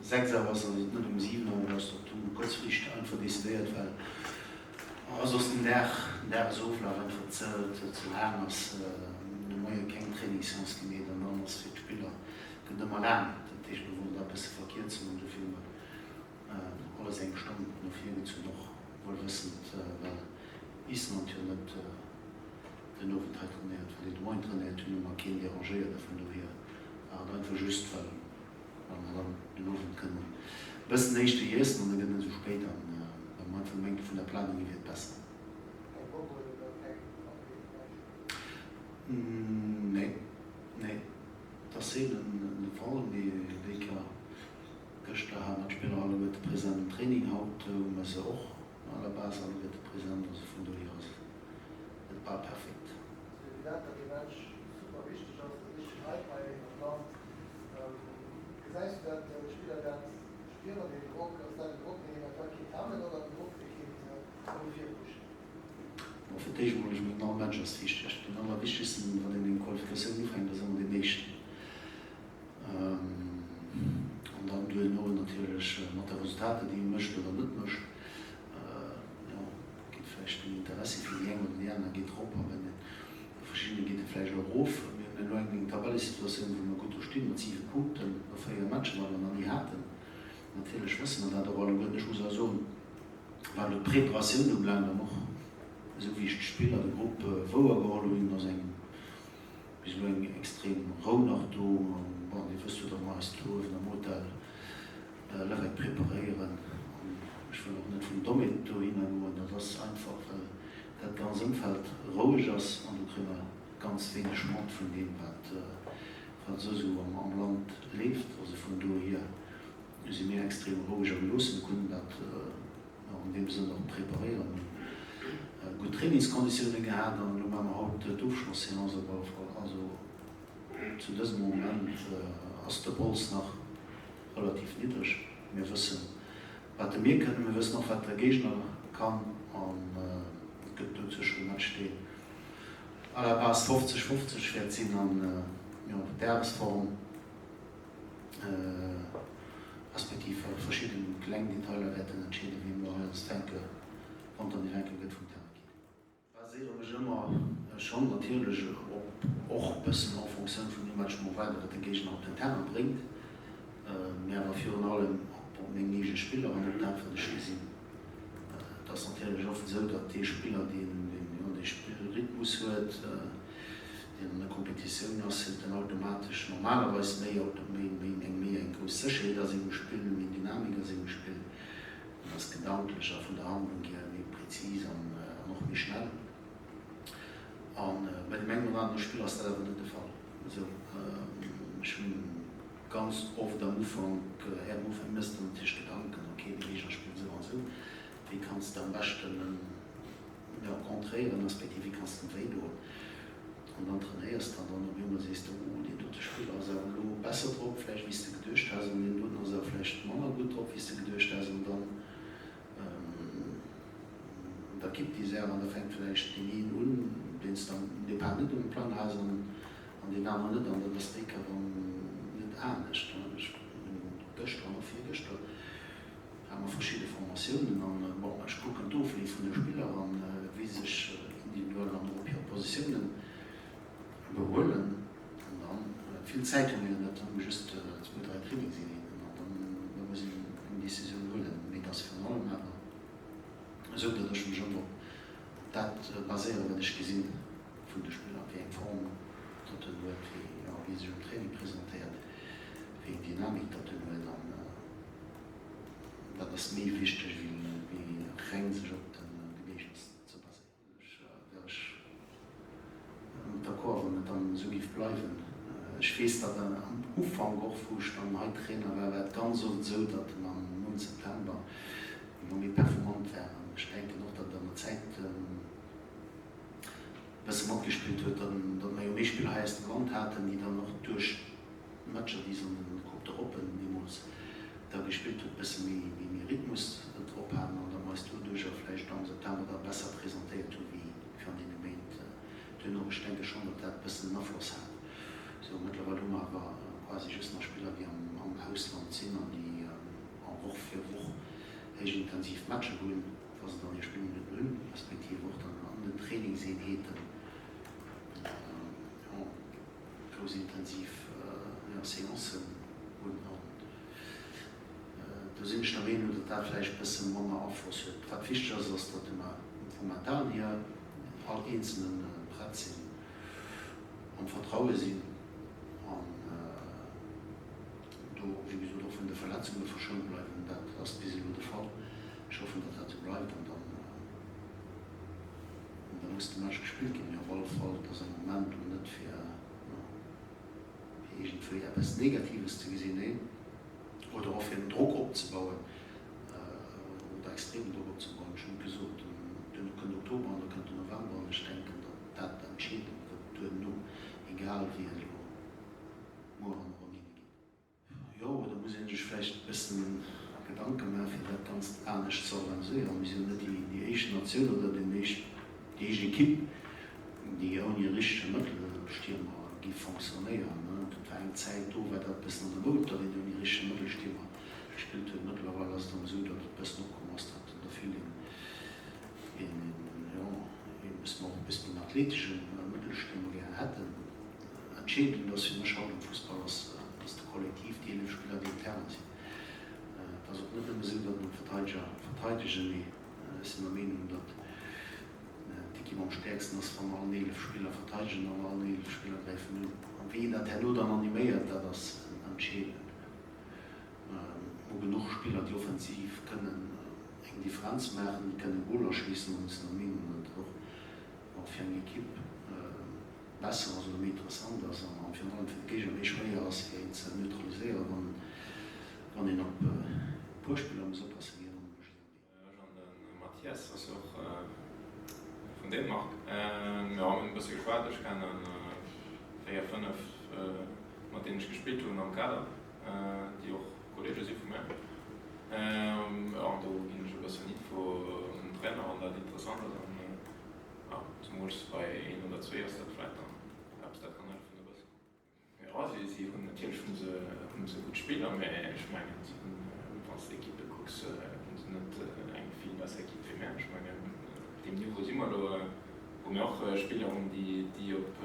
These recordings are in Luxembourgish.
6 Auer ass an et net um 7 Auer ass. Dat hu mer kuerzfristeg einfach decidéiert, well soss den Dag, den Dagesoflaf einfach ze ze laang ass. De Moie keng Trainingsseance gemeet an dann ass fir d'Spiller gëtt ëmmer laang. Dat heescht, mir wollten dat e bësse verkierzen an dofir hu mer alles eng Stonn no vir gezunn, och wuel wëssend, well Island jo net den Owend hei trainéiert, well déi de Moien trainéiert hunn, hu mer keen derangéiert a vun dohier war et einfach just, well well mer dann den Owend kënnen e bëssen éischter iessen an da gëtt net esou spéit an well mer einfach mengten, vun der Planung hier wier et besser. Keng Bobole oder keng Ableeë, näischt? Nee, nee, et ass seelen de Fall, mee déi Kéier gëschter hate mer d'Spiller alleguerte present am Training, haut hu mer se och à la base alleguerte present, also vun dohier ass et bal perfekt. Sou wéi dat datt dee Match super wichteg ass, dat richteg Hype hei am Land. Gesäis du dat d'Spiller dat spieren, deen Drock? Ass dat en Drock deen eventuell kéint hemmen oder en Drock dee kéint no vir pushen? Bon, fir d'éischt emol, ech mengen all Match ass wichteg. Deen allerwichtegsten, wann een eng Qualifikatioun ufänkt, ass ëmmer deen éischten. An dann duerno natierlech mat de Resultater, déi ee mécht oder net mécht, jo, geet vläicht den Interessi fir déi eng oder déi aner geet erop a bei verschiddene geet e vläicht och erof. Mir hunn elo eng Tabellesituatioun, wou mer gutt do stinn, mat 7 Punkten no 4 Matcher, wat mer nach ni haten. Natierlech wësse mer dat och alleguerten. Ech muss awer soen, wat elo d'Preparatioun ubelaangt an och esou wéi ech d'Spiller, de Grupp wouergeholl hunn, ass eng Bis elo eng extrem Rou nach do. Bon, Dir wësst jo, datt mer eis do uewen am Hotel Levec preparéieren. An ech wëll och net vum Domaine dohinner goen. Dat ass einfach, well dat ganz Ëmfeld roueg ass an do kréie mer ganz wéineg mat vun deem, wat wat soss esou am Land leeft. Also vun dohier si mir extrem roueg a geloossen. Kënnen dat an deem Sënn och preparéieren, hunn gutt Trainingskonditiounen gehat an elo maache mer haut d'Ofschlosséance op alle Fall. Also zu dësem Moment ass de Bols nach relativ niddreg. Mir wëssen, wat de mir kënnen, mir wëssen och, wat de Géigner kann an et gëtt dozwëschen e Match, deen à la base 50, 50 wäert sinn an jo, d'Dagesform. respektiv verschidden kleng Detailer wäerten entscheeden, wéi mer hei als Vainqueur, wann dann ee Vainqueur gëtt, vum Terrain ginn. Baséiere mech ëmmer schonn natierlech op och e bëssen en fonction vun deem, wat ech mer erwaarden, wat de Géigner op den Terrain bréngt, mee awer virun allem op meng eege Spiller an op dat, wat ech gesinn. Et ass natierlech oft esou, datt dee Spiller, deen dee Spillrhythmus huet, deen an der Competitioun ass, huet dann automatesch normalerweis méi eng méi eng grouss Sécherheet a sengem Spill, méi Dynamik a sengem Spill an ass gedanklech a vun der Handlung hier méi prezis an och méi schnell. A bei deem engen oder anere Spiller ass dat awer net de Fall. Also ech hunn ganz oft am Ufank, am Ufank méchs de natierlech Gedanken, ok, de Géigner spillt esou an esou, wéi kanns de am beschten en jo, kontréieren, respektiv wéi kanns de em wéi doen. An dann trainéiers de an dann op eemol sees de, oh, deen dote Spiller ass awer elo besser drop vläicht wéi s de geduecht has an deen doten ass awer vläicht manner gutt drop wéi s de geduecht has an dann da kippt déi Saach an da fänkt vläicht deen een un, deen s de am Depart net um Plang has an deen aneren net an dat ass déi Kéier dann net anescht. Ech hunn gëschter an och virgëschter hate mer verschidde Formatiounen an, bon, ech kucken d'Ofleef vun de Spiller an wéi se sech individuell an och op hire Positiounen behuelen an dann, vill Zäit hu mir jo net, hu just zwou, dräi Trainingseenheeten an dann da muss een eng Decisioun huelen. Mee et ass virun allem awer esou, datt ech mech ëmmer op dat baséieren, wat ech gesinn vun de Spiller, wéi eng Form datt en huet, wéi, jo, wéi e sech um Training presentéiert, wéi eng Dynamik datt en huet an. Dat ass méi wichteg wéi reng sech op de Géigner ze baséieren. Ech wär ech net d'accord, wann et dann esou géif bleiwen. Ech weess, datt am Ufank och, wou ech dann hei Trainer war, war et ganz oft esou, datt mer am Mount September ëmmer méi performant waren. Ech denken och, datt et an der Zäit e bësse matgespillt huet, datt mer jo méi Spiller hei aus dem Land haten, déi dann och duerch Matcher déi se an den Coupe d'Europe deemools da gespillt huet, bësse méi méi Rhythmus drop haten an da mer eis doduercher vläicht am September da besser presentéiert hu wéi an deene Méint duerno. Ech denke schonn, datt dat bëssen en Afloss hat. Sou, mëttlerweil hu mer awer quasi just nach Spiller déi am Ausland sinn an déi. Woch fir Woch héich intensiv Matcher hunn, wa se dann hir Spillminutten hunn, respektiv och dann an den Trainingseenheeten, jo, grouss intensiv, jo, Seancen hunn. An do sinn ech der Meenung, datt dat vläicht e bësse manner Afloss huet. Wat wichteg ass, ass, datt mer vum Mentalen hier all Eenzelne prett sinn, am Vertraue sinn an do, wéi gesot, och vun de Verletzunge verschount bleiwen. Dat ass bis elo de Fall. Ech hoffen, datt dat esou bleift an dann, da muss de Match gespillt ginn. Mee op alle Fall, et ass am Moment elo net fir, fir iergendwéi eppes Negatives ze gesinn, neen, oder och fir en Drock opzebauen oder extremen Drock opzebauen. Ech hunn et gesot, duerno kënnt Oktober an da kënnt den November an ech denken, datt dat entscheedend gëtt duerno, egal wéi et elo muer an Rumänien geet. Jo, da muss ee sech vläicht e bëssen Gedanke maachen, fir dat Ganzt anescht ze organiséieren. Mir sinn jo net déi éischt Natioun oder déi éischt Ekipp, déi ouni e richtege Mëttelstiermer géif fonctionnéieren. Et war eng Zäit, do war dat e bëssen an der Moud, datt een ouni richtege Mëttelstiermer gespillt huet. Mëttlerweil ass et erëm esou, datt et e bëssen opkomm ass, datt der vill een, jo, een e bëssen och e bëssen en athletesche Mëttelstiermer gären hätten. Entscheedend ass fir mech haut am Fussball ass, dass de Kollektiv, déi 11 Spiller, déi um Terrain sinn, et ass och net nëmme esou, datt en Verteideger verteidegen, mee ech sinn der Meenung, datt d'Ekipp am stäerksten ass, wann allen 11 Spiller verteidegen an allen 11 Spiller gräifen un. An wéi een dat herno dann animéiert, dat ass entscheedend. Mer hu genuch Spiller, déi offensiv kënnen eng Differenz maachen, déi kënne Goler schéissen an ech sinn der Meenung, datt et och fir eng Ekipp besser ass oder méi interessant ass an virun allem fir de Géigner méi schwéier ass fir een ze neutraliséieren, wann wann een op e puer Spiller muss oppassen wéi wann e mécht an déi. Ech an de Mathias ass jo och vun Dänemark. Jo, mir hunn e bësse geschwat. Ech kenne 4, 5 mat deenen ech gespillt hunn am Kader, déi och Kolleege si vu mär. Jo, an do ginn ech e bëssen Info un den Trainer, wann dat interessant ass. An zemools bei een oder zwee ass dat vläit dann eppes, dat kann hëllefen e bëssen. Jo, si, si hunn natierlech hu se, hu se gutt Spiller, mä ech mengen, si hunn, wann s de d'Ekippe kucks, hu se net eng vill besser Ekipp wéi mär. Ech mengen, op deem Niveau si mer elo, wou mir och Spiller hunn, déi, déi op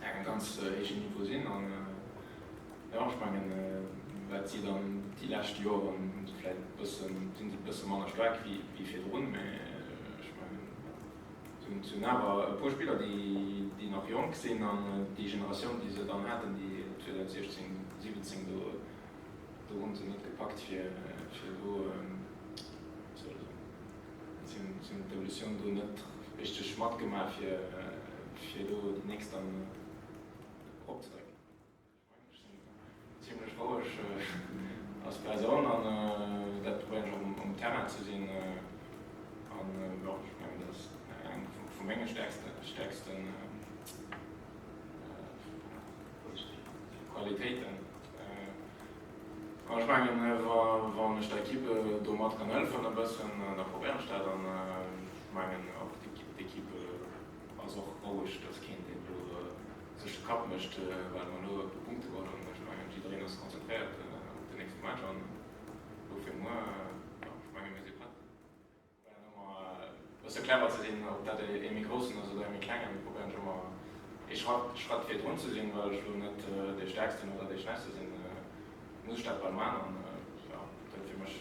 engem ganz héijen Niveau sinn. An jo, ech mengen, wat si dann déi lescht Joren hu se vläicht e bëssen, sinn se e bësse manner staark wéi, wéi virdrun, mä ech mengen, Si hunn awer e puer Spiller, déi nach jonk sinn an déi Generatioun, déi se dann haten, déi 2016, 17, do do hu se net gepackt, fir do, wéi soll ech soen, si hunn d'Evolutioun do net richteg matgemaach, fir do déi nächst dann eropzedrécken. Ech sinn zimlech roueg als Persoun an dat probéieren ech och um Terrain ze sinn. An jo, ech mengen dat ass eng vu menge stäerksten Qualitéiten. An ech mengen wann ech der Equipe domat kann hëllefen e bëssen, da probéieren ech dat. An ech mengen och d'Equipe ass och roueg, et ass keen deen elo sech de Kapp mécht, well mer elo e puer Punkte geholl hunn. Ech mengen, jiddereen ass konzentréiert op den nächste Match an elo fir muer, jo, ech menge mir si prett. Probéieren ëmmer e bësse clever ze sinn, ob dat ee méi groussen ass oder ee méi klengen, probéieren ech ëmmer ee Schratt, Schratt virdrun ze sinn, well ech elo net dee Stäerksten oder dee Schnellste sinn, muss ech dat bal man an, jo, dat huet fir mech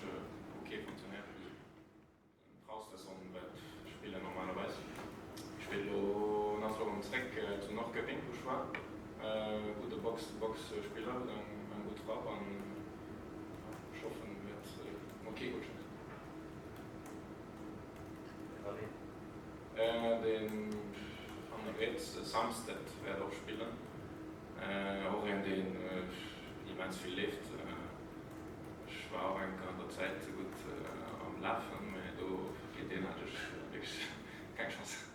ok funktionéiert. Traustason wat spillen normalerweis. Spillt elo nach erëm zréck zu Norrköping wou ech war. Gudde Box to Box Spiller, huet eng gutt Frapp an ech hoffen wäert en ok Coach ginn. Den hanne riets Samstedt wäert och spillen, och een deen immens vill leeft. Ech war och eng Kéier an der Zäit gutt am Lafen, mä do géint deen hat ech wierklech keng Chance.